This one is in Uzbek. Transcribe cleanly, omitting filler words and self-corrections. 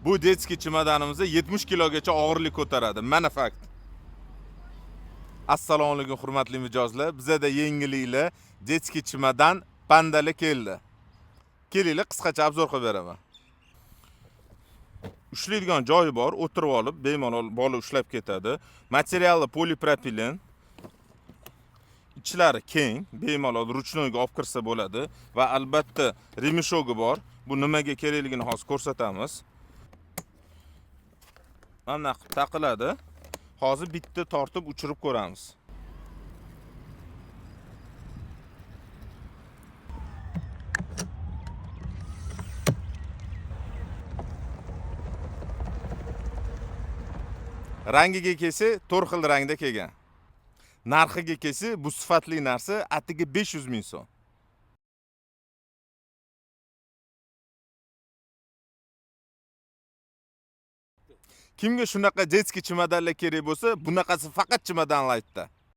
Bu детский chemodanimizda 70 kilogacha og'irlik ko'taradi. Mana fakt. Assalomu alaykum, hurmatli mijozlar. Bizada yengilliklar детский chemodan pandali keldi. Kelinglar, qisqacha обзор qilib beraman. Ushlaydigan joyi bor, o'tirib olib bemalol bola ushlab ketadi. Materiali polipropilen. Ichlari keng, bemalol ручной ga olib kirsa bo'ladi va albatta ремешок i bor. Bu nimaga kerakligini hozir ko'rsatamiz. Mana qilib taqiladi. Hozir bitta tortib uchirib ko'ramiz. Rangiga kelsa, to'rt xil rangda kelgan. Narxiga kelsa, bu sifatli narsa, atigi 500 ming so'm. Kimga shunaqa детский chemodanlar kerak bo'lsa, bunaqasi faqat Chemodan Lightda.